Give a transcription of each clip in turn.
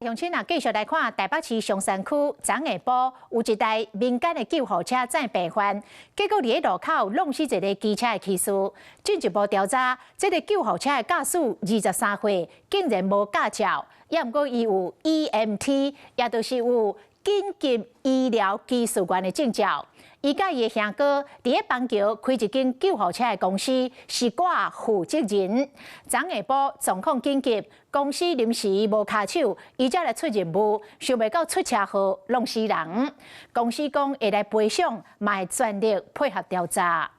鄉親啊，繼續來看台北市松山區昨下晡有一台民間的救護車載病患，結果佇咧路口挵死一个機車的騎士。進一步調查，這个救護車的駕駛23歲，竟然無駕照，也毋過伊有 EMT，也就是有緊急醫療技術員的證照。伊佮伊的兄哥佇咧板橋開一間救護車的公司，是掛負責人。昨下晡狀況緊急，公司臨時無跤手，伊才來出任務，想袂到出車禍挵死人。公司講會來賠償，嘛會全力配合調查。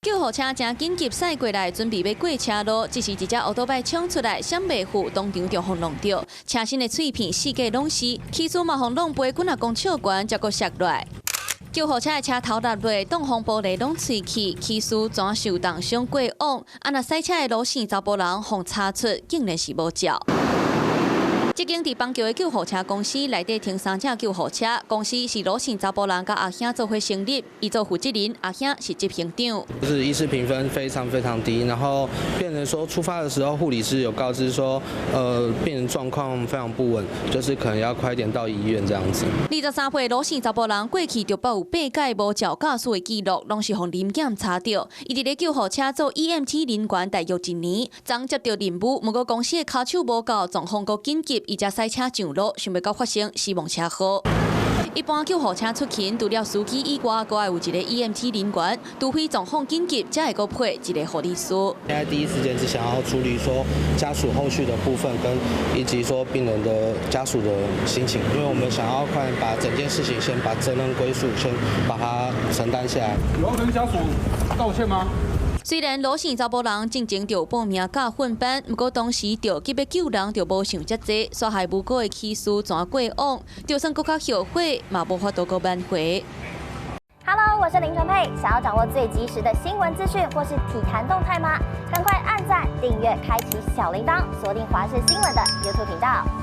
救護車誠緊急駛過來，準備欲過車路，這時一隻歐多擺衝出來，閃袂赴，當場就予挵著，車身的碎片四界攏是，騎士嘛予挵飛幾若公尺懸，才閣摔落來。救護車的車頭落落，擋風玻璃攏碎去，騎士全受重傷過往。啊，若駛車的盧姓查埔人予查出，竟然是無照。這間佇板橋的救護車公司內底停三架救護車，公司是盧姓查埔人佮阿兄做伙成立，伊做負責人，阿兄是執行長。就是醫師評分非常非常低，然後病人說出發的時候，護理師有告知說，病人狀況非常不穩，就是可能要快點到醫院這樣子。23歲盧姓查埔人過去就報有八改無照駕駛的記錄，攏是予臨檢查著。伊佇咧救護車做 EMT 人員大約一年，昨接著任務，毋過公司的跤手無夠，狀況閣緊急。伊才駛車上路，想袂到發生死亡車禍。一般救護車出勤，除了司機以外，閣愛有一个 EMT 人員，除非狀況緊急，才會閣配一個護理師。現在第一時間只想要處理說家屬後續的部分，跟以及說病人的家屬的心情，因為我們想要快點把整件事情先把責任歸屬，先把它承擔下來。有要跟家屬道歉嗎？雖然盧姓查埔人進前就有報名駕訓班，毋過當時著急欲救人，就無想遮濟，煞害無辜的騎士全過往，就算閣較後悔，嘛無法度閣挽回。 Hello，我是林純佩，想要掌握最及時的新聞資訊或是體壇動態嗎？趕快按讚、訂閱、開啟小鈴鐺，鎖定華視新聞的 YouTube 頻道。